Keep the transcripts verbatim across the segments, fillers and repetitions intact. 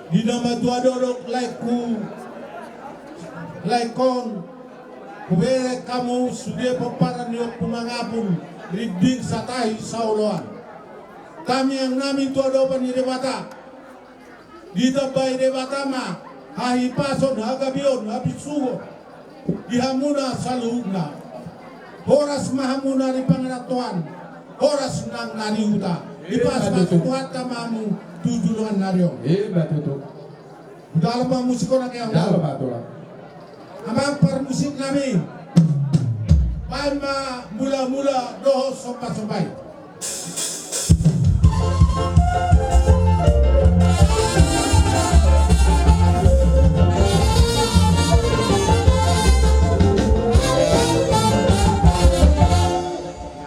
Di na matua dodok laengku, laengkon, hubereng hamu sude pomparan ni Ompu Mangapul, Rinding Satahi Saoloan. Tangiang nami tu adopan ni Debata. Ditambai Debata ma hahipason, hagabeon, hapinsuhon di hamuna saluhutna. Horas ma hamuna di pangarantoan, horas nang na di huta. Dipasu-pasu Tuhanta ma hamu tu joloan ni ari on. Ima tutu. Jalo ma musik on, ate. Jalo ma, tulang. Amang parmusik nami, baen ma mula-mula dohot somba-somba i.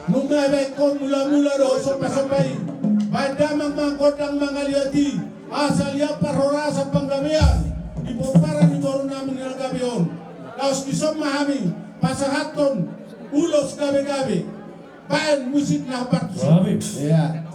Nunga dibaen ho mula-mula dohot somba-somba i, baen damang ma gondang mangaliat i. Asa liat parhorasan panggabean di pomparan ni boru nami na gabe on. Laos dison ma hami pasahathon ulos gabe-gabe. Baen musik na parmusik. Iya.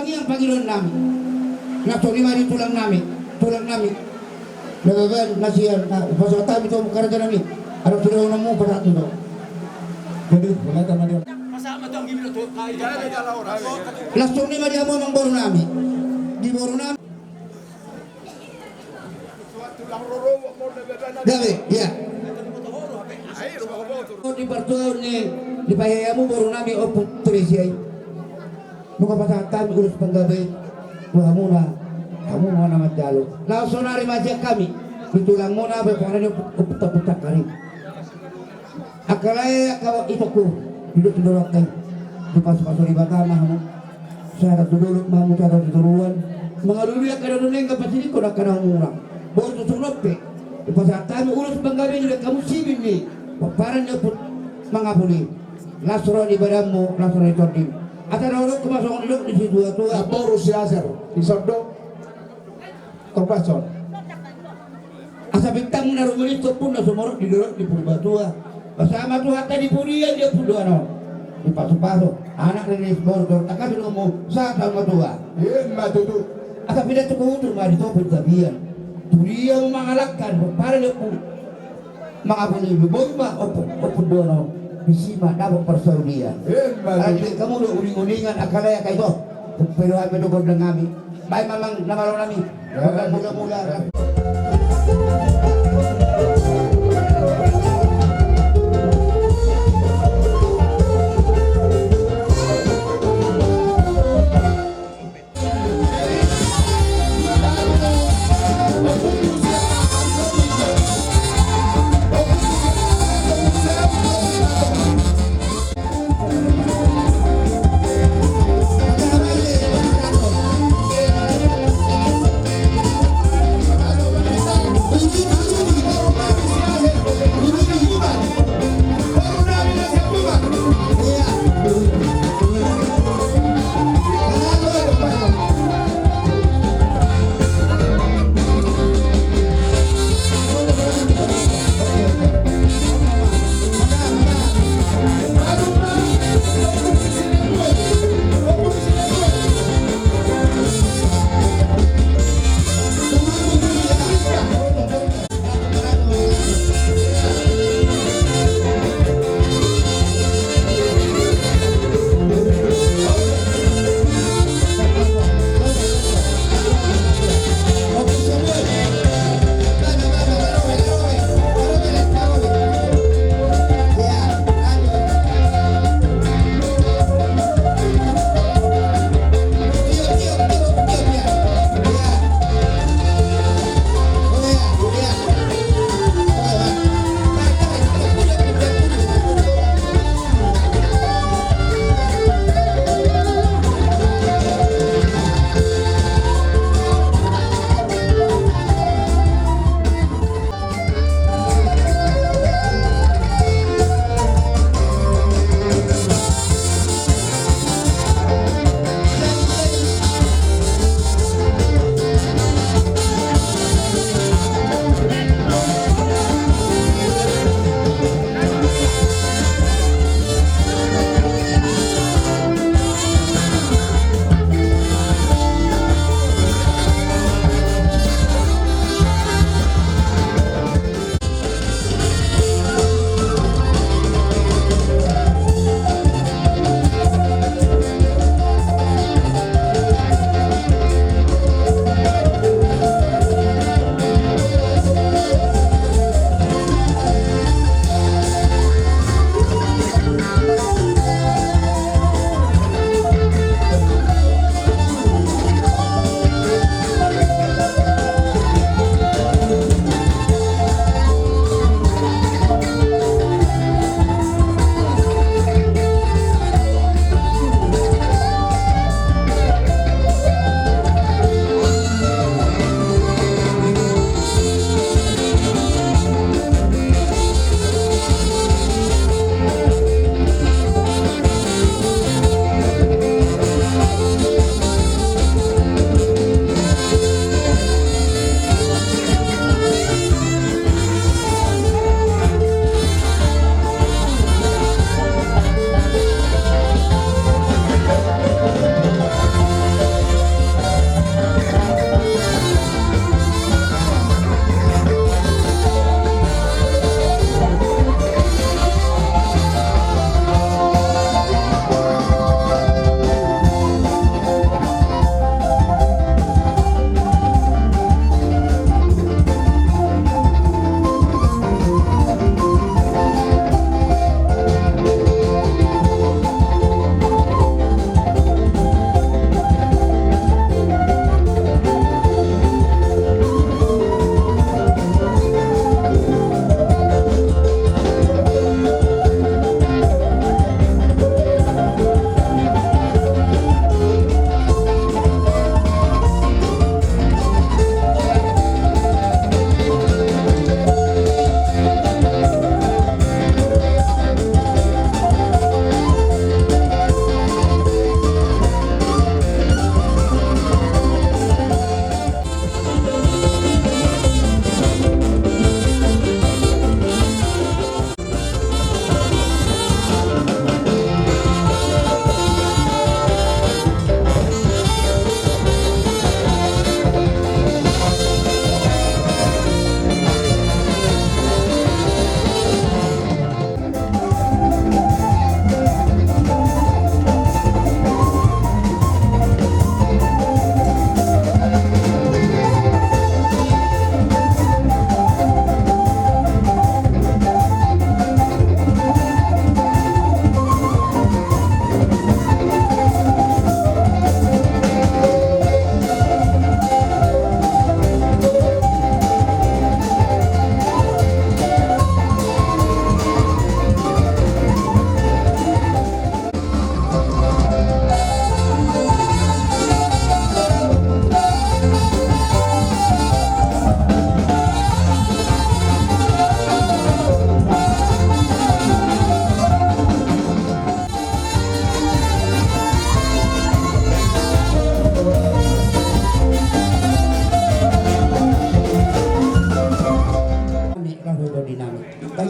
Tangiang pangidoan nami. Na songon i ma di tulang nami, tulang nami. Na gabe na sian, na pasahat hami tu hamu karajaan nami. Adong sidohononmu pasahat tu ho. Jadi, mulai tama dia. Langsung ni ma di hamu amang boru nami. Di boru nami. Gabe, ia. Di partuaon ni, dipahehe hamu boru nami Ompu Teresia i. Nunga pasahat hami ulos panggabean tu hamuna, hamu ma na manjalo. Laos sonari ma sian hami di tulangmuna, bapak ni Ompu Tampuk Tangkar i. Angka lae, angka itongku, didok tu dolok i, dipasupasu Debata ma hamu. Sada tu dolok ma hamu, sada tu toruan. Mangalului angka na denggan, pasidingkon angka na hurang. Boru tu sungkun pe, dipasahat hami ulos panggabean di hamu, sibin ni pomparan ni Ompu Mangapuli. Las roha ni badanmu, las roha ni tondim. Asa dohononku ma songon nidok ni situatua. Namboru si Aser, dison do. Korbason. Asa bintang na rumiris, ombun na sumorop di dolok ni Purbatua. Basa ma Tuhanta di pudian, di pudian on. Dipasupasu anak, rini, boru, dohot angka sidohononmu sahat saur matua. Ima tutu. Asa pinda tu huhut ma di topi tapian. Tu dia hamu mangalangka, pomparan ni Ompu Mangapuli, boi ma Ompu, Ompu Dono, disi ma dapot parsaulian. Ima tutu. Alai di hamu do uninguningan, angka lae, angka ito. Pero hami do gondang nami. Baen ma amang na malo nami. Gondang mula-mula.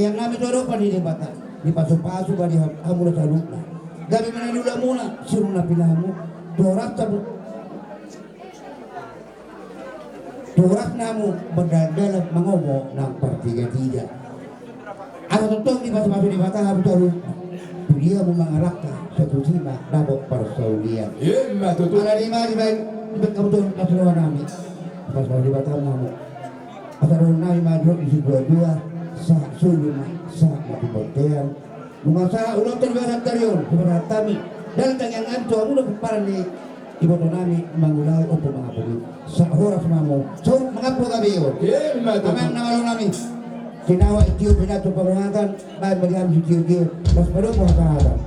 Tangiang nami tu adopan ni Debata, dipasupasu ma di ha-, hamuna saluhutna. Gabe ma na niulamuna, sirunga na pinahanmu, tu horas sabu-, tu horasna hamu mardalan-dalan mangomo nang partigatiga. Asa tongtong dipasupasu Debata hamu saluhutna. Tu dia hamu mangalangka, sai tusi ma dapot parsaulian. Ima tutu. Alani i ma dibaen, dibaen hamu tu na so roha nami. Pasupasu Debata ma hamu. Asa dohonon nami ma didok di sidua-dua, sahat solu ma, sahat ma tu bontean. Nunga sahat ulaonta di bagasan sadari on, tu bagasan hami. Dalan tangiang nami tu hamuna pomparan ni iboto nami mangulahon ompu mangapuli. Sahat horas ma hamu. Sahat mangampu gabe on. Ima tutu. Amang na malo nami. Tinawa i tio pinasu pamuhatan, baen ma di hami sitio-tio. Las padomu hasahatan.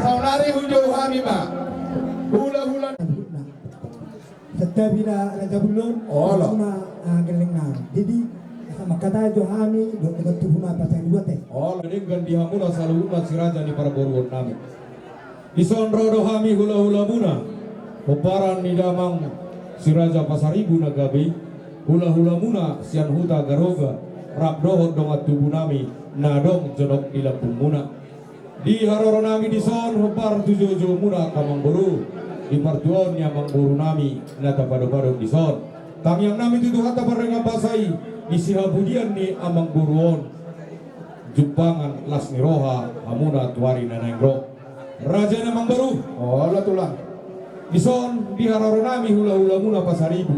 Saonari hujou hami ma. Hula-hula. Santabi na raja bulon. Olo. Hami ma, ah, gelleng nami. Jadi, asa mangkatai jo hami, dohot dengan tubu ma pasai dua teh. Olo. Denggan di hamuna saluhutna si raja ni parboruon nami. Dison ro do hami hula-hulamuna, pomparan ni damang si Raja Pasaribu na gabe i, hula-hulamuna sian Huta Garoga, rap dohot dongan tubu nami na adong jonok di lambungmuna. Di haroro nami dison hombar tu joujou muna angka amangboru, di partuaon ni amangboru nami na tapado-pado dison. Tangiang nami tu Tuhanta pardenggan basa i, di sihapudian ni amangboru on, jumpangan las ni roha hamuna tu ari na naeng ro. Raja ni amangboru. Olo tulang. Dison di haroro nami hula-hulamuna Pasaribu.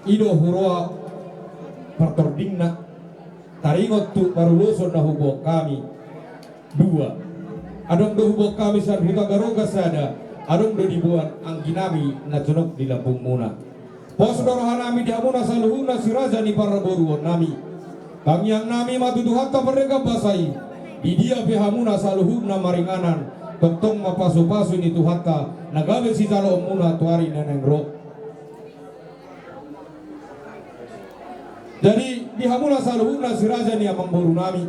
I do huroha partordingna. Taringot tu paruloson na huboan hami. Dua. Adong do huboan hami sian Huta Garoga sada. Adong do diboan anggi nami na jonok di lambungmuna. Pos do roha nami di hamuna saluhutna si raja ni parboruon nami. Tangiang nami ma tu Tuhanta pardenggan basa i, di dia pe hamuna saluhutna maringanan, tongtong ma pasu-pasu ni Tuhanta na gabe sijaloonmuna tu ari na naeng ro. Jadi di hamuna saluhutna si raja ni amangboru nami,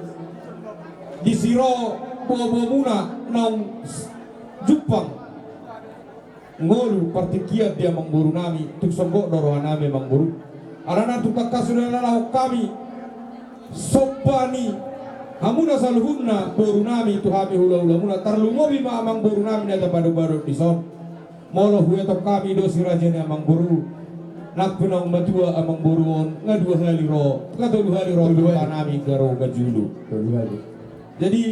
disi ro boa-boamuna naung jumpang ngolu partingkian di amangboru nami, tung songgop do roha nami amangboru. Alana tung tangkas do nilehon hami somba ni hamuna saluhutna boru nami tu hami hula-hulamuna, tarlumobi ma amangboru nami na tapado-pado dison. Molo huetong hami do si raja ni amangboru, nang pe naung matua amangboru on, nga dua hali ro, nga tolu hali ro tu huta nami Garoga julu. Tolu hali. Jadi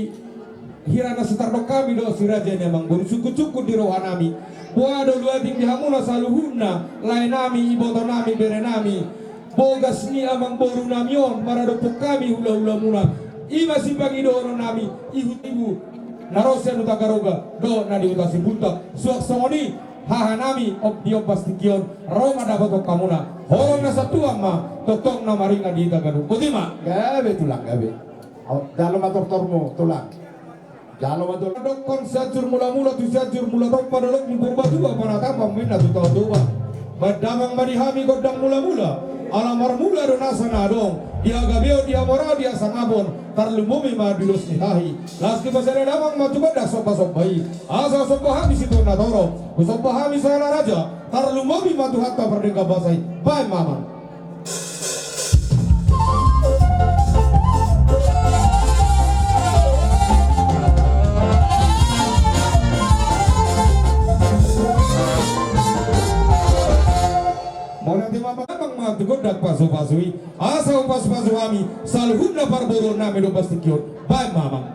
hira na so tardok hami do si raja ni amangboru, sungkun-sungkun di roha nami. Boha do luatik di hamuna saluhutna, lae nami, iboto nami, bere nami, bogas ni amangboru nami on maradophon hami hula-hulamuna. I ma sipangidohonon nami, ibu-ibu na ro sian Huta Garoga dohot na di Huta Sibuta. Suang songon i haha nami, om di ombas tingki on ro ma dapothon hamuna. Holong na santuang ma tongtong na maringan di hita ganup. Boti ma. Gabe tulang, gabe. Au, jalo ma tortormu tulang. Jalo ma tulang. Dokkon Sianjur Mulamula tu Sianjur Mulatompa, dolok ni Purbatua, panatapan ma inna tu Tao Toba. Baen damang ma di hami gondang mulamula, ala marmula do nasa na adong, di hagabeon, di hamoraon, di hasangapon, tarlumobi ma di ulos ni hahi. Laos dipasada damang ma tu gondang somba-somba i, asa somba hami situan na torop, husomba hami sahala raja, tarlumobi ma Tuhanta pardenggan basa i. Baen ma amang. Mauliate ma amang, ma tu gondang pasu-pasu i, asa hupasu-pasu hami saluhutna parboruon nami di ombas tingki on. Baen ma amang.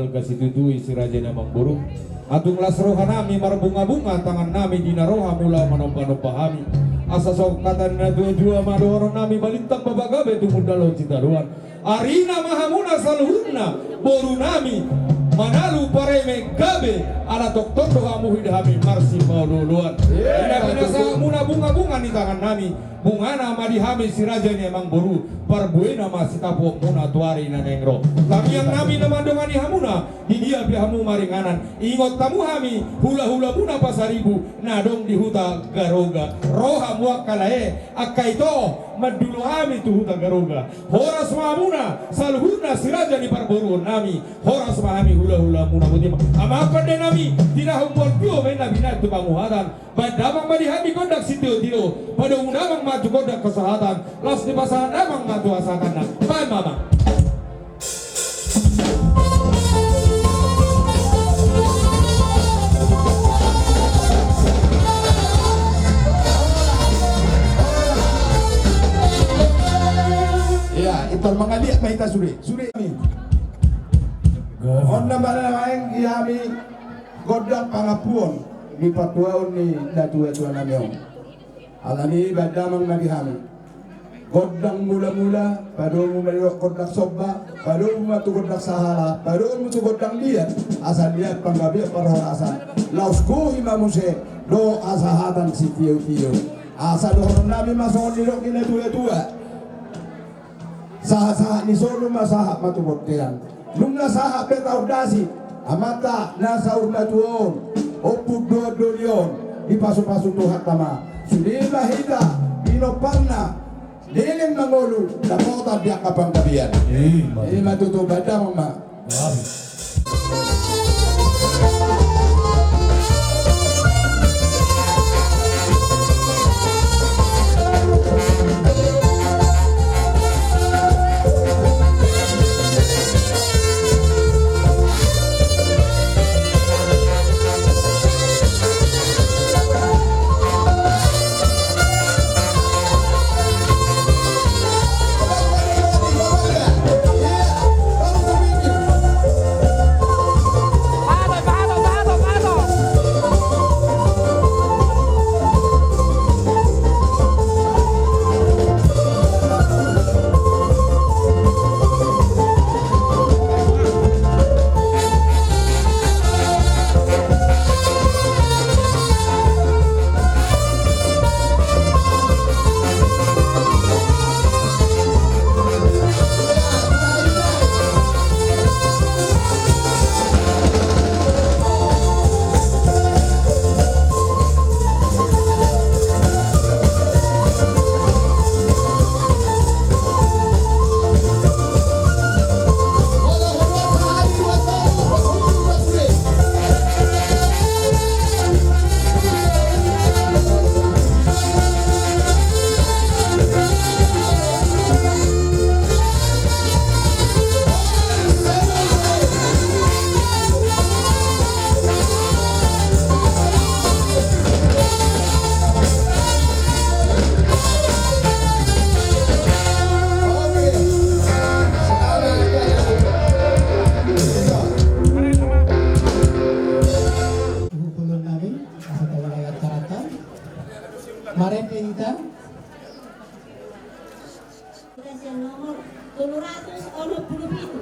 Angka situtu i si raja ni amangboru. Atung las roha nami marbunga-bunga tangan nami di na roha mula manompa-nompa hami. Asa songon hata ni na tua-tua ma dohonon nami balintang ma pagabe tumundalhon sitadoan. Arina ma hamuna saluhutna boru nami manalu pareme gabe ala tongtong do hamu hida hami marsipaolo-oloan. Ina pinasahat muna bunga-bunga ni tangan nami. Bungana ma di hami si raja ni amangboru, parbuena ma sitapuonmuna tu ari na naeng ro. Tangiang nami na mandongani hamuna, di dia pe hamu maringanan. Ingot hamu hami, hula-hulamuna Pasaribu, na adong di huta Garoga. Ro hamu angka lae, angka ito, mandulo hami tu huta Garoga. Horas ma hamuna, saluhutna si raja ni parboruon nami. Horas ma hami hula-hulamuna, boti ma. Amang pande nami, tinahum bolpio, baen na binaen tu panguhatan. Baen damang ma di hami gondang sitio-tio, padomu damang ma tu gondang hasahatan, laos dipasahat damang ma tu hasahatanna. Baen ma, amang. Ia, intor mangaliat ma hita sude, sude. On na ma na naeng di hami gondang pangampuon di patuaon ni natua-tua nami on. Alani i baen damang ma di hami gondang mula-mula, padomu ma gondang somba, padomu ma tu gondang sahala, padomu tu gondang liat, asa liat panggabean parhorasan, laos gohi ma muse dohot hasahatan sitio-tio. Asa dohonon nami ma songon nidok ni natua-tua. Sahat-sahat ni solu ma sahat ma tu bontean. Nunga sahat pe taon dasi, amanta na saur matua on, ompung dohot doli on, dipasu-pasu Tuhanta ma. Sude ma hita pinomparna, leleng mangolu, dapotan di angka panggabean. Ima. Ima tutu, baen damang ma. Asa taulai acaranta. Marende hita. Nomor tolu ratus onom pulu pitu.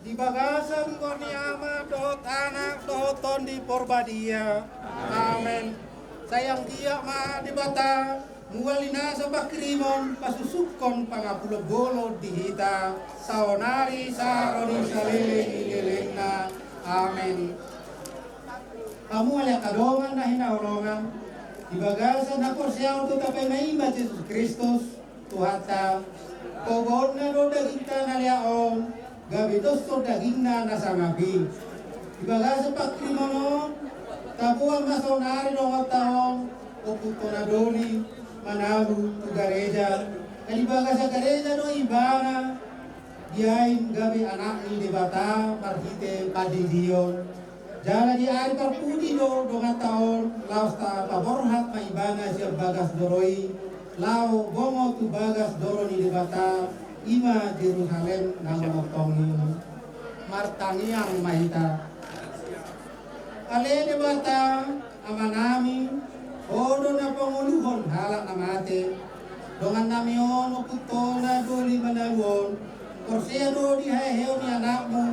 Di bagasan goar ni Ama dohot Anak dohot Tondi Porbadia. Amen. Sai anggiat ma Debata Mual ni nasa pangkirimon, pasusungkon pangapulon bolon di hita, saonari sahat ro di saleleng ni lelengna. Amen. Hamu ale angka dongan na hinaholongan, di bagasan haporseaon tu tapaima-ima Jesus Kristus, Tuhanta, paboaonna do dagingta na leak on, gabe doshon dagingna na sangap i. Di bagasan pangkirimon on, taboan ma saonari dongonta on, ompunta na doli, manalu tu gareja. Na di bagasan gareja do ibana, diain gabe anak ni Debata marhite pandidion. Jala di ari parpudi do donganta on, laos tapaborhat ma ibana sian bagas joro i, laho bongot tu bagas joro ni Debata, i ma Jerusalem na manongtong i. Martangiang ma hita. Ale Debata, Amanami, Ho do na pangoluhon halak na mate. Dongannami on, ompunta na doli manalu on, porsea do di haheheon ni anakmu,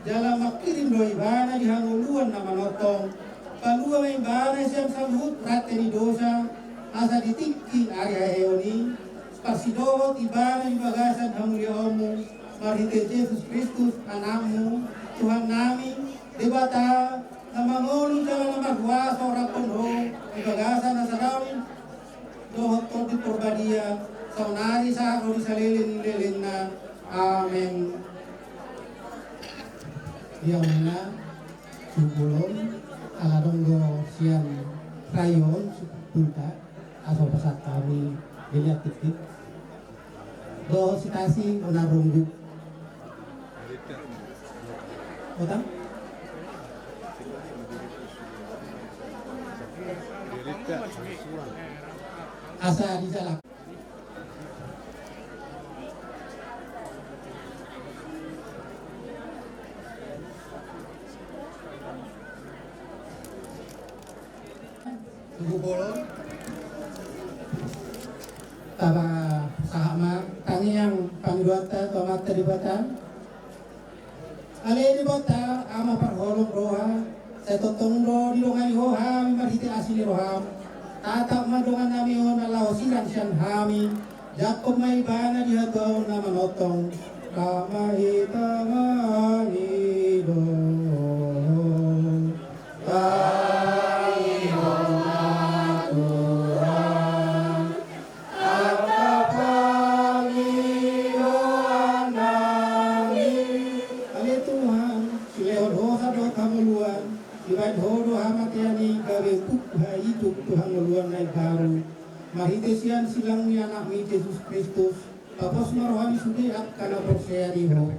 jala mangkirim do ibana di hangoluan na manongtong. Palua ma ibana sian saluhut rante ni dosa, asa di tingki ari haheheon i, parsidohot ibana di bagasan hamuliaonmu, marhite Jesus Kristus, Anakmu, Tuhannami, Debata, na mangolu jala na markuaso, rap dohot Ho, di bagasan na sadari dohot Tondi Porbadia, saonari sahat ro di saleleng ni lelengna. Amen. Ia ma na, sungkul on, ala dong do sian rayon, sungkulta, asa pasahat hami, belian tiktik. Dohot sitasi, onar runggu. Otang? Asa disalak. Tugu bolon. Tapasahat ma tangiang pangidoanta tu Amanta Debata. Ale Debata, Ama parholong roha, sai tongtong do didongani Ho hami marhite asi ni roham. Tatap ma dongannami on na laho sirang sian hami. Jangkon ma ibana di hatuaon na manongtong. Rap ma hita mangido. Tangihon ma Tuhan, angka pangidoannami. Ale Tuhan, silehon Ho sadok hangoluan, dibahen Ho do hamatean i gabe buku haijuk tu hangoluan na imbaru. Marhite sian silang ni Anakmi Jesus Kristus, papos ma roha ni sude angka na porsea di Ho.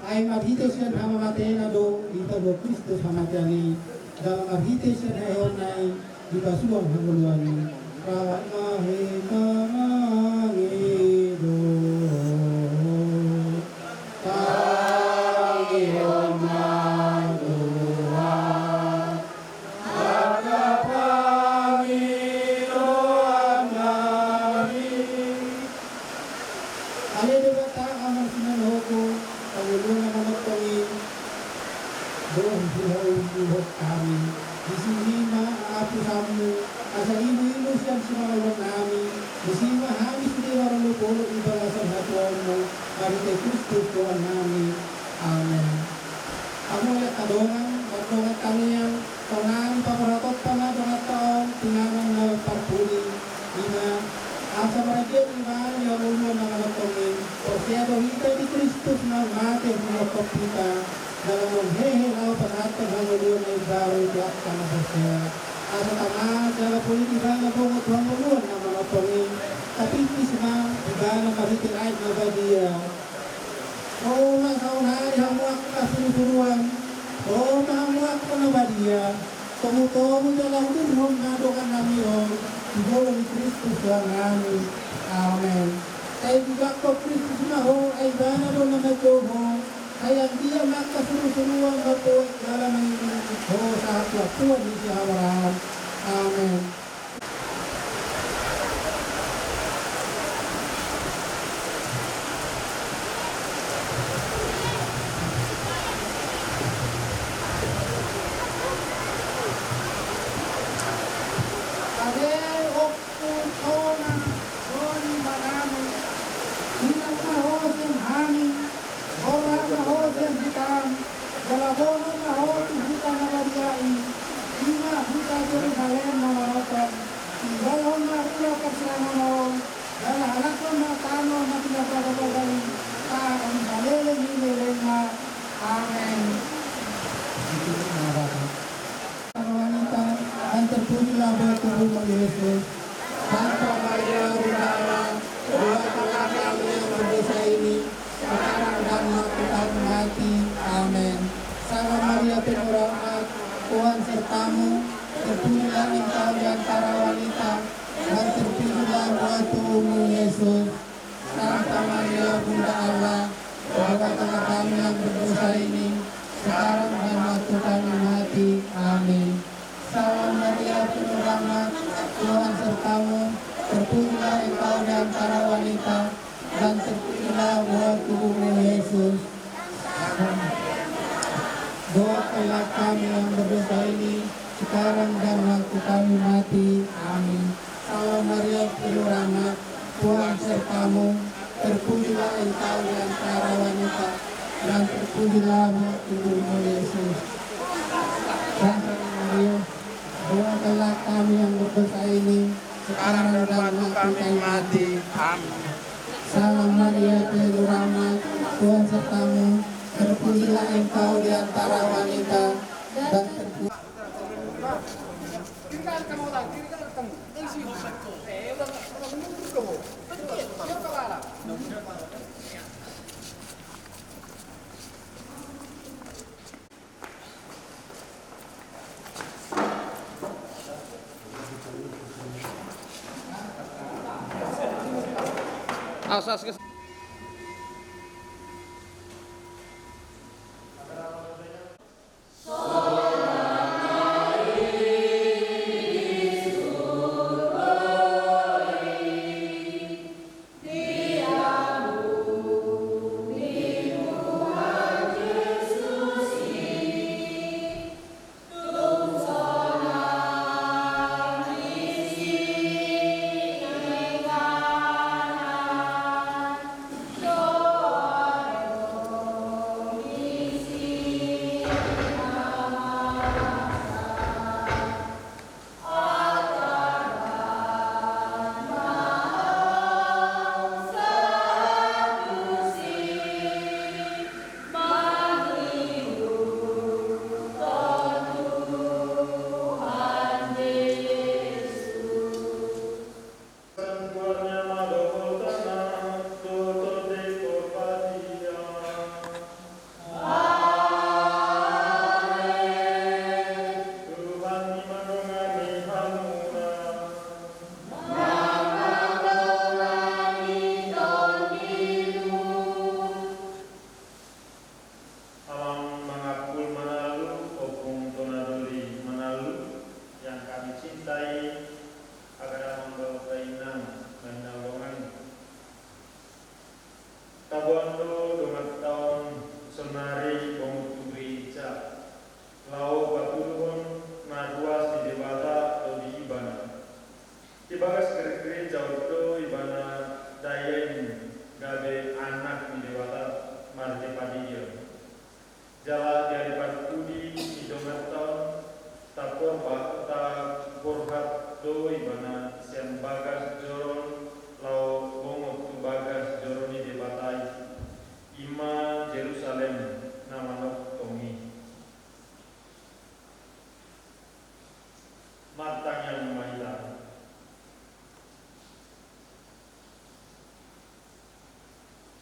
Ai marhite sian hamamatena do ditabuhon Kristus hamatean i, jala marhite sian haheheonna i dipasuang hangoluan i. Rap ma hita mangido. Tangihon ma Tuhan, angka pangidoannami. Ale Debata, Ama na simanjujung, pangoluan na manongtong i, do hupaulihon hami. Disi ma apusanmu, asa ilu-ilu sian simangaluannami, disi ma hami sude marolopolop di bagasan hatuaonmu, marhite Kristus Tuhannami. Amen. Hamu ale angka dongan, mardongan tangiang, saonari paborhatonta ma donganta on tu inganan na parpudi, i ma, asa maranggiat ibana di hangoluan na manongtong i, porsea do hita di Kristus na mate manongtong hita, jala nang hehe laho pasahathon hangoluan na imbaru tu angka na porsea. Asa tama jala polin ibana bongot tu hangoluan na manongtong i, tapipis ma ibana marhite Aek na Badia. Ro ma saonari hamu angka surusuruan, ro ma hamu angka na badia, togutogu jala udurhon ma dongannami on tu jolo ni Kristus Tuhannami. Amen. Sai dijangkon Kristus ma ho, ai ibana do na manjou ho. Sai anggiat ma angka surusuruan mamboan jala mangiringiring ho sahat tu ampuan ni sihamoraon. Amen. Jala boanhon ma ho tu huta na badia i, i ma huta Jerusalem na manongtong. Tinggalhon ma rura parsirangon on, jala halakhon ma tano na pinarbagabaga i, taha di saleleng ni lelengna. Amen. Wanita, dan terpujilah buah tubuhmu, Yesus. Santa Maria, Bunda Allah, doakanlah kami yang berdosa ini, sekarang dan waktu kami mati. Amin. Salve Maria, penuh rahmat, Tuhan sertamu, terpujilah engkau di antara wanita, dan terpujilah buah tubuhmu, Yesus. Santa Maria, Bunda Allah, doakanlah kami yang berdosa ini, sekarang dan waktu kami mati. Amin. Salve Maria, penuh rahmat, Tuhan sertamu, terpujilah engkau di antara wanita, dan terpujilah buah tubuhmu, Yesus. Doakanlah kami yang berdosa ini, sekarang dan waktu kami mati. Amin. Salve Maria, penuh rahmat, Tuhan sertamu, terpujilah engkau di antara wanita, dan terpujilah buah tubuhmu, Yesus. Santa Maria, doakanlah kami yang berdosa ini, sekarang dan waktu kami mati. Amin. Salve Maria, penuh rahmat, Tuhan sertamu, terpujilah engkau di antara wanita, dan terpuji. Amang mangampul manalu, ompung tona doli manalu, yang kami cintai, angka damang dohot dainang, dainang dongan. Taboan do donganta on saonari bongot tu gereja, laho patuluhon na ruas ni Debata do di ibana. Di bagas gere-, gereja on do ibana daeng gabe anak ni Debata marhite pandidion. Jala di ari parpudi ni donganta on, taporba-, taborhat do ibana sian bagas joro on laho bongot tu bagas joro ni Debata i, i ma Jerusalem na manongtong i. Martangiang ma hita.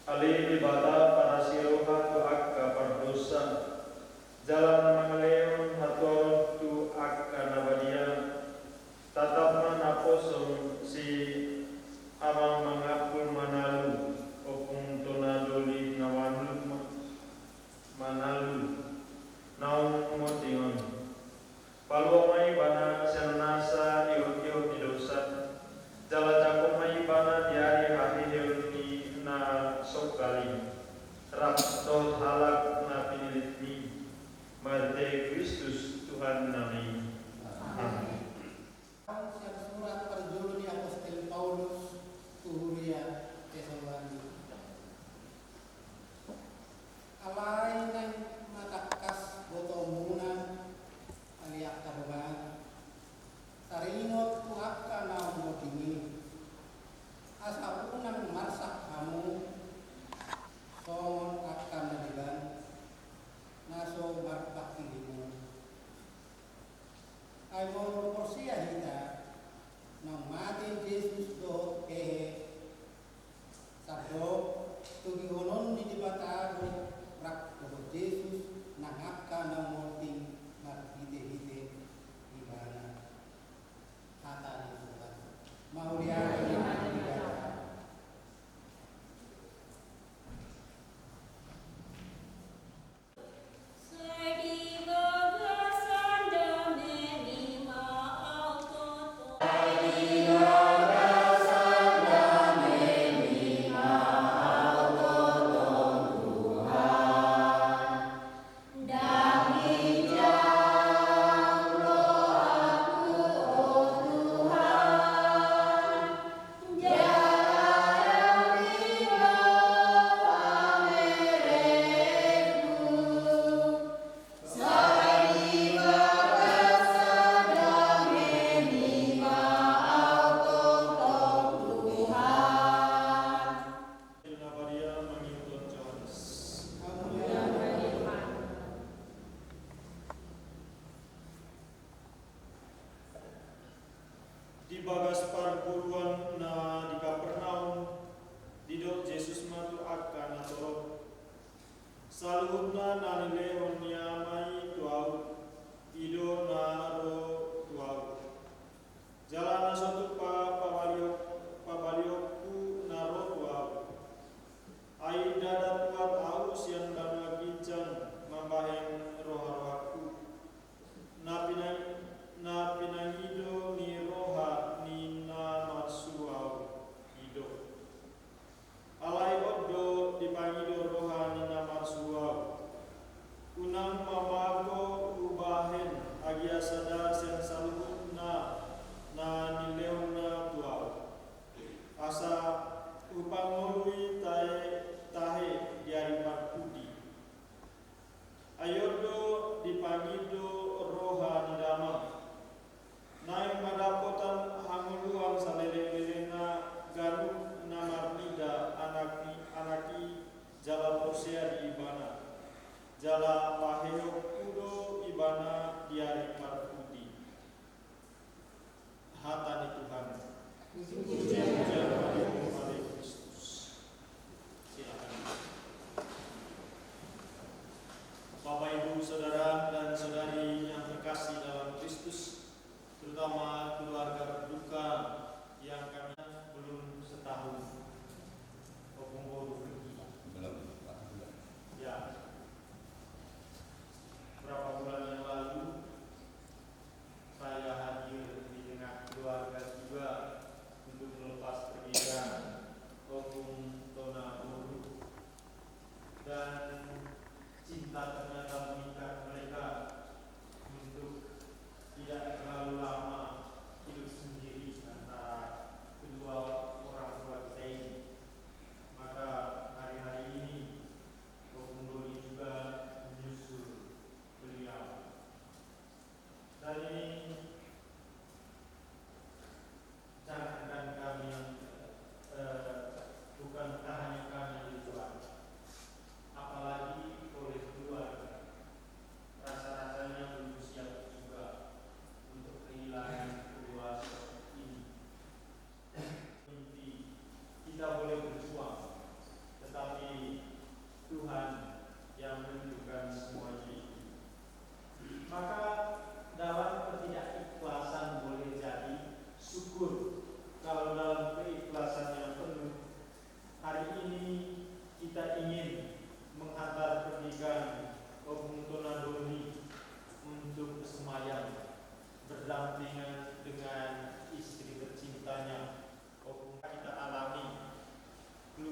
Ale Debata parasiroha tu angka pardosa, jala na mangalehon hatuaon tu angka na badia, tatap ma naposom si Amang mangampul manalu, ompung tona doli na mangampul ma-, manalu, naung moti on. Palua ma ibana sian nasa ihot-ihot ni dosa, jala jangkon ma ibana di ari haheheon ni na songgal i, rap dohot halak na pinillitmi, mar-,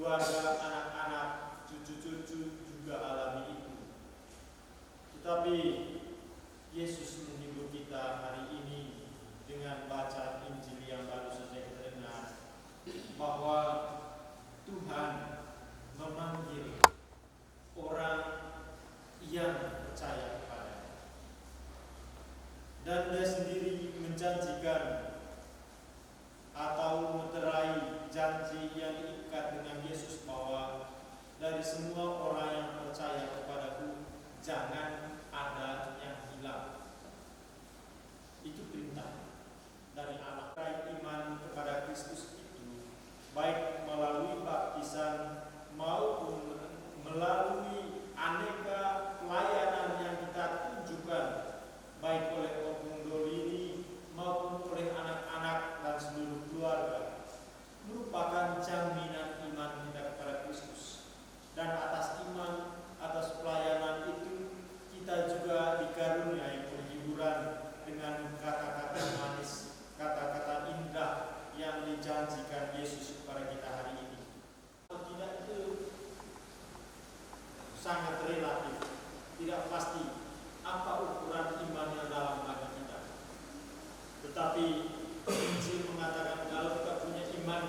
Keluarga, anak-anak, cucu-cucu juga alami itu. Tetapi Yesus menghibur kita hari ini dengan bacaan Injil yang baru saja kita dengar, bahwa Tuhan memanggil orang yang percaya kepada-Nya. Dan Dia sendiri menjanjikan atau meterai janji yang diikat dengan Yesus, bahwa dari semua orang yang percaya kepada-Ku, jangan ada yang hilang. Itu perintah dari Allah. Iman kepada Kristus itu, baik melalui baptisan maupun melalui aneka pelayanan yang kita tunjukkan, baik oleh Ompung Doli ini maupun oleh anak-anak dan seluruh keluarga, merupakan jaminan iman kita kepada Kristus. Dan atas iman, atas pelayanan itu, kita juga dikaruniai penghiburan dengan kata-kata manis, kata-kata indah yang dijanjikan Yesus kepada kita hari ini. Atau tidak, itu sangat relatif, tidak pasti apa ukuran iman yang dalam bagi kita. Tetapi Injil mengatakan, kalau kita punya iman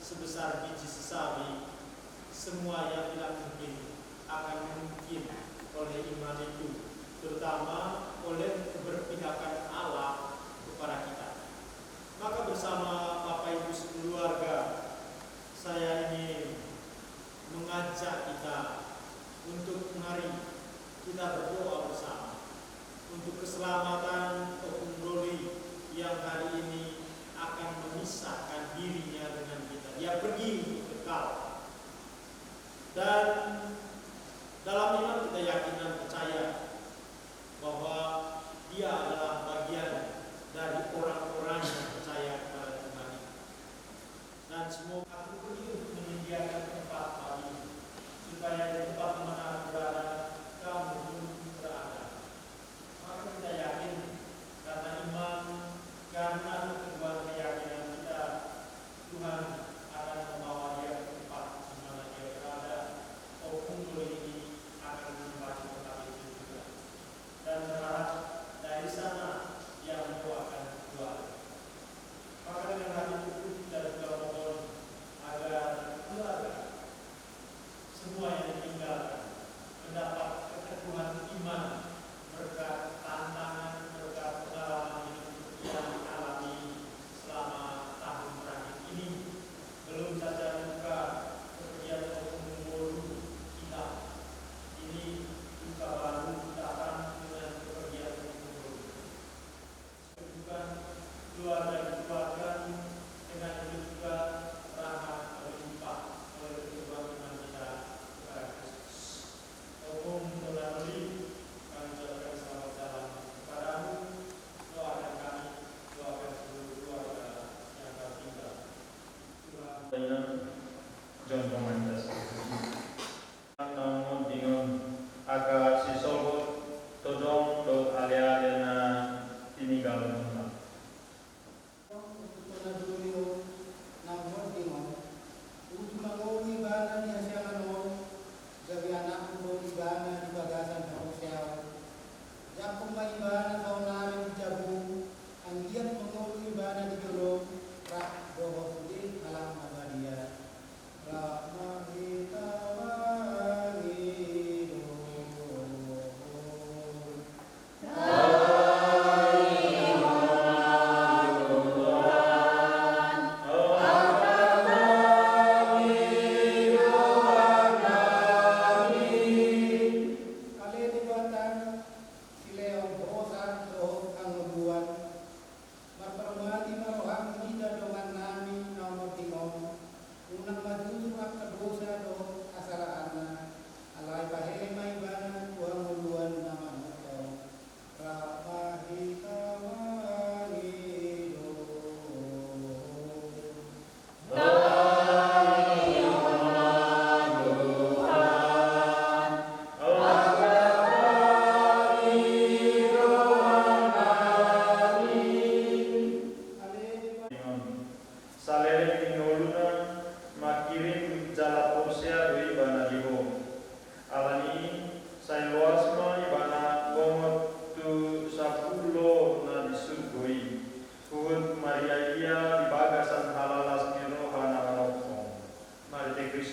sebesar biji sesawi, semua yang tidak mungkin akan mungkin oleh iman itu, terutama oleh keberpihakan Allah kepada kita. Maka bersama Bapak Ibu sekeluarga, saya ingin mengajak kita untuk, mari kita berdoa bersama untuk keselamatan Ompung Doli yang hari ini akan memisahkan dirinya dengan kita. Dia pergi untuk kekal. Dan dalam iman kita yakin dan percaya bahwa dia adalah bagian dari orang-orang yang percaya kepada Tuhan itu. Dan semua aku pergi untuk menyediakan tempat bagimu, supaya di tempat di mana aku berada, kamu pun berada. Maka kita yakin, karena iman, karena keteguhan keyakinan kita, Tuhan akan membawa dia ke tempat di mana dia berada. Ompung Doli ini akan menempati tempat itu juga. Dan berharap dari sana dia membawakan keluarga. Maka dengan hati itu kita juga mohon agar keluarga, semua yang ditinggalkan, mendapat keteguhan iman berkat tantangan, berkat pengalaman hidup yang dialami selama tahun terakhir ini. Belum saja luka kepergian Ompung Boru hilang, ini luka baru datang dengan kepergian Ompung Boru. Kedudukan keluarga dikuatkan dengan hidup juga rahmat melimpah oleh keteguhan iman kita kepada Kristus. Ompung Doli, kami ucapkan selamat jalan kepadamu. Doakan kami, doakan seluruh keluarga yang tertinggal. Tuhan. Jongjong ma hita. Naung monding on, angka sisogot, tondong dohot aleale na tininggalhon. Naung monding on, uju mangolu ibana di hasiangan on, gabe anakmu do ibana di bagasan haporseaon. Jangkon ma ibana saonari di jabu, anggiat mangolu ibana di jolom, rap dohot sude halak na badia. Ale Debata, silehon hosa dohot hangoluan. Marparmati ma roham di hita dongannami na monding on, unang majujur angka dosa dohot hasalaanna, alai pahehe ma ibana tu hangoluan na manongtong. Rap ma hita mangidop. Saleleng ni ngoluna mangkirim jala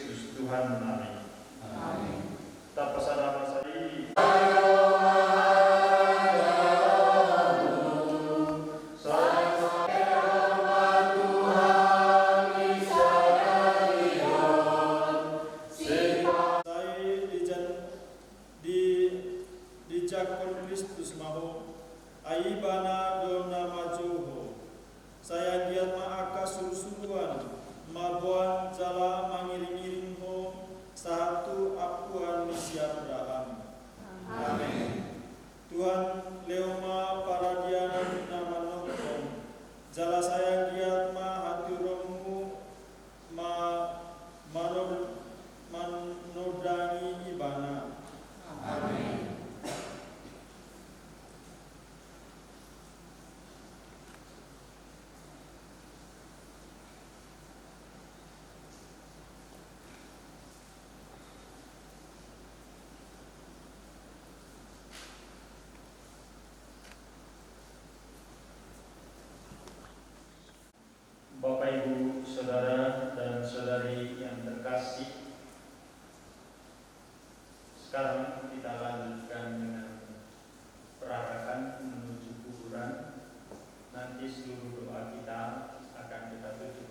Kristus Tuhan nami. Amin. Tapasada ma sari. Sai di jan-, di, dijangkon Kristus ma ho, ai Ibana do na manjou ho. Sai anggiat ma angka surusuruan, mamboan jala mangiringiring ho, sahat tu ampuan ni si Abraham. Amin. Tuhan, lehon ma paradianan na manongtong, jala sai anggiat ma haturonmu ma-, manor-, manondangi Ibana. Amin. Bapak, Ibu, saudara dan saudari yang terkasih, sekarang kita lanjutkan dengan perarakan menuju kuburan. Nanti seluruh doa kita akan kita tutup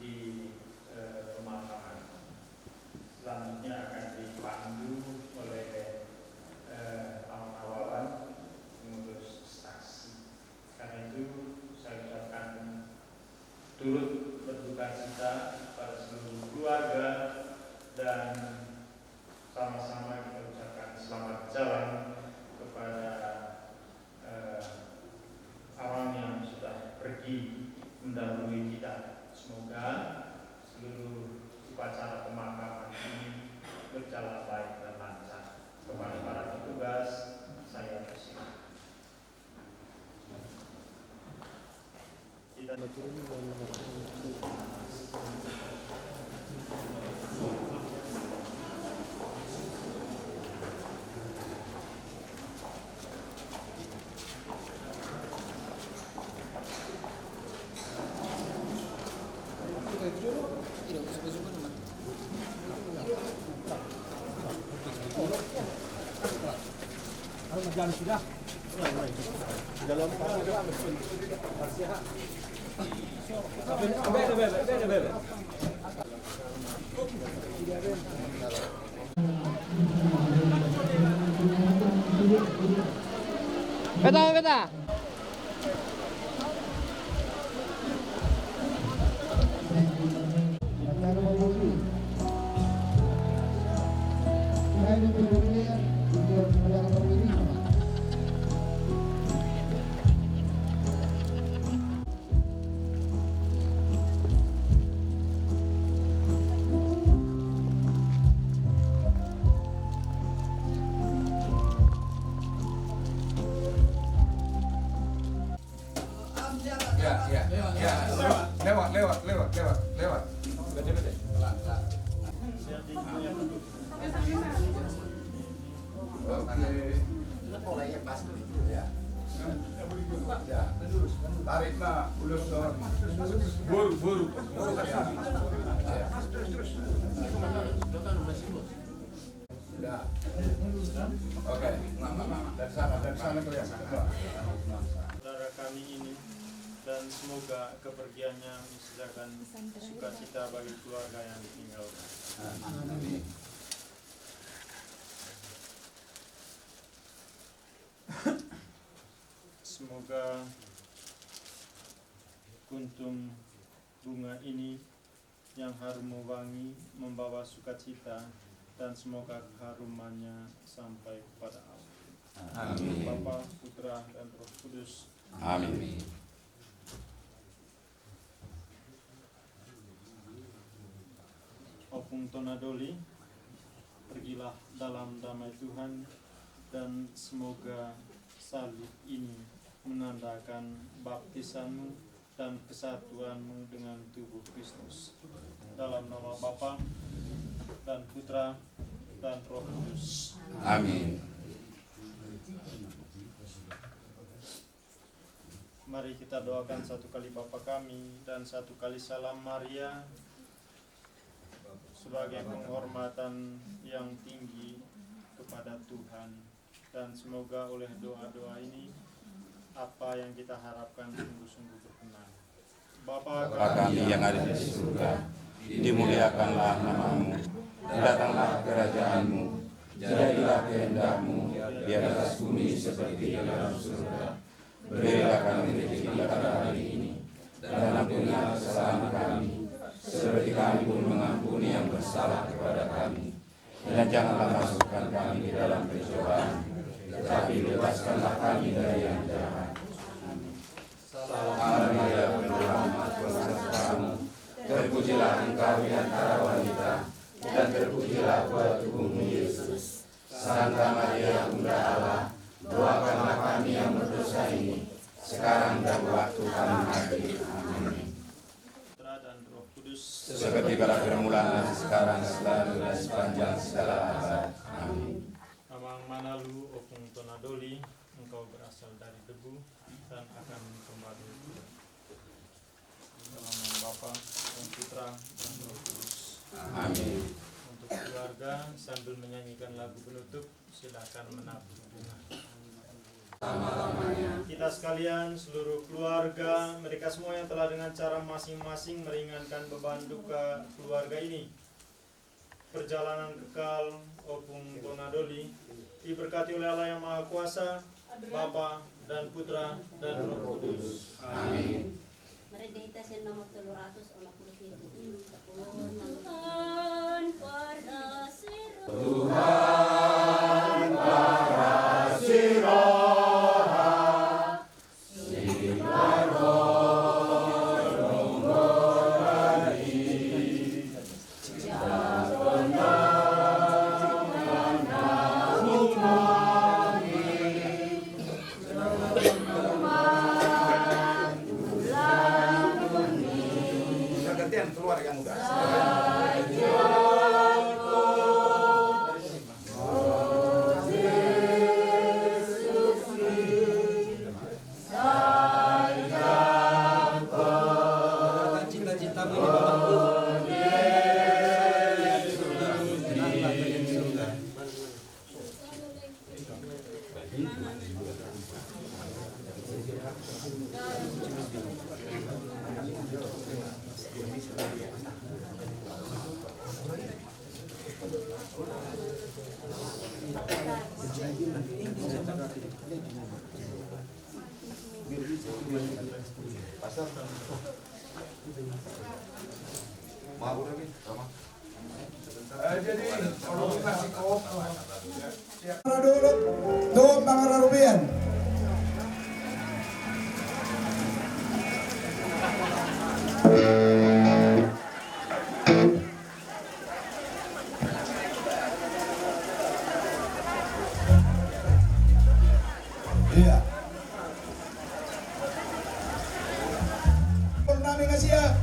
di, eh, pemakaman. Selanjutnya akan dipandu oleh, eh, Amang Wawan, pengurus saksi. Karena itu, saya ucapkan turut berduka cita pada seluruh keluarga dan sama-sama kita ucapkan selamat jalan kepada, eh, Amang yang sudah pergi mendahului kita. Semoga seluruh upacara pemakaman ini berjalan baik dan lancar. Kepada para petugas, saya persilakan. Peta, peta. Ya, ya, ya. Lewat, lewat, lewat, lewat, lewat. Bete, bete. Oke. Ya. Ya. Tarik na, ulus, boru, boru. Ya. Ya. Oke, ma, ma, ma, ma. Dari sana, dari sana kelihatan. Saudara kami ini, dan semoga kepergiannya menyisakan sukacita bagi keluarga yang ditinggalkan. Amin. Semoga kuntum bunga ini yang harum wangi membawa sukacita, dan semoga keharumannya sampai kepada Allah. Amin. Bapa, Putra, dan Roh Kudus. Amin. Ompung Tonadoli, pergilah dalam damai Tuhan, dan semoga salib ini menandakan baptisanmu dan kesatuanmu dengan tubuh Kristus. Dalam nama Bapa, dan Putra, dan Roh Kudus. Amin. Mari kita doakan satu kali Bapa kami dan satu kali Salam Maria. sebagai penghormatan yang tinggi kepada Tuhan. Dan semoga oleh doa-doa ini, apa yang kita harapkan sungguh-sungguh berkenan. Bapa kami yang ada di surga, dimuliakanlah nama-Mu, datanglah kerajaan-Mu, jadilah kehendak-Mu di atas bumi seperti di dalam surga. Berilah kami rezeki kami hari ini, dan ampunilah kesalahan kami, seperti kami pun mengampuni yang bersalah kepada kami. Dan janganlah masukkan kami ke dalam pencobaan, tetapi lepaskanlah kami dari yang jahat. Salama Maria, penuh rahmat, Tuhan sertamu. Terpujilah engkau di antara wanita, dan terpujilah buah tubuhmu, Yesus. Santa Maria, Bunda Allah, doakanlah kami yang berdosa ini, sekarang dan waktu kami mati. Amin. Putra dan Roh Kudus. Seperti pada permulaan, sekarang, selalu, dan sepanjang segala abad. Amin. Amang Manalu, Opung Tonadoli, engkau berasal dari debu dan akan kembali ke debu. Dalam nama Bapa dan Putra dan Roh Kudus. Amin. Untuk keluarga, sambil menyanyikan lagu penutup, silakan menabur bunga. Kita sekalian, seluruh keluarga, mereka semua yang telah dengan cara masing-masing meringankan beban duka keluarga ini. Perjalanan kekal Opung Tonadoli diberkati oleh Allah yang Maha Kuasa, Bapa dan Putra dan Roh Kudus. Amin. Marende hita sian nomor tolu ratus onom pulu pitu. Tuhan parasi roha. Tuhan parasi roha. Gantian keluar yang muda. Eh, jadi, kalau kita si koop, ya. Dulu, tuh, Bang Rarubian. Iya. Purnami na siap.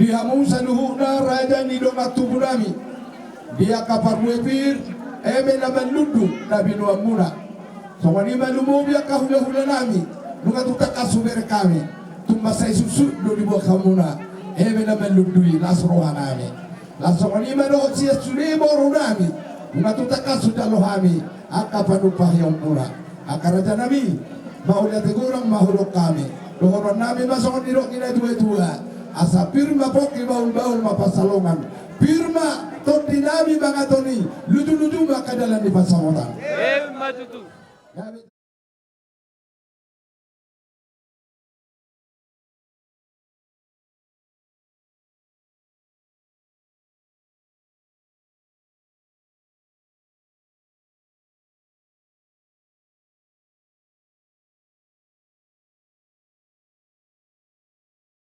Di hamu saluhutna raja ni dongan tubu nami, di angka parbue pir, eme na manlundu na binoanmuna. Songon i ma lumobi angka hulahula nami, nunga tung tangkas hubereng hami, tung mansai suksuk do diboan hamuna, eme na manlundu i las roha nami. Laos songon i ma dohot sian sude boru nami, nunga tung tangkas hujalo hami angka panumpahion muna. Angka raja nami, mauliate godang ma hudok hami. Dohonon nami ma songon nidok ni na tuatua: Asa pir ma pongki, bahulbahul ma pansalongan. Pir ma tondi nami mangaton i, lujuluju ma angka dalan ni pansamotan. Emma tutu.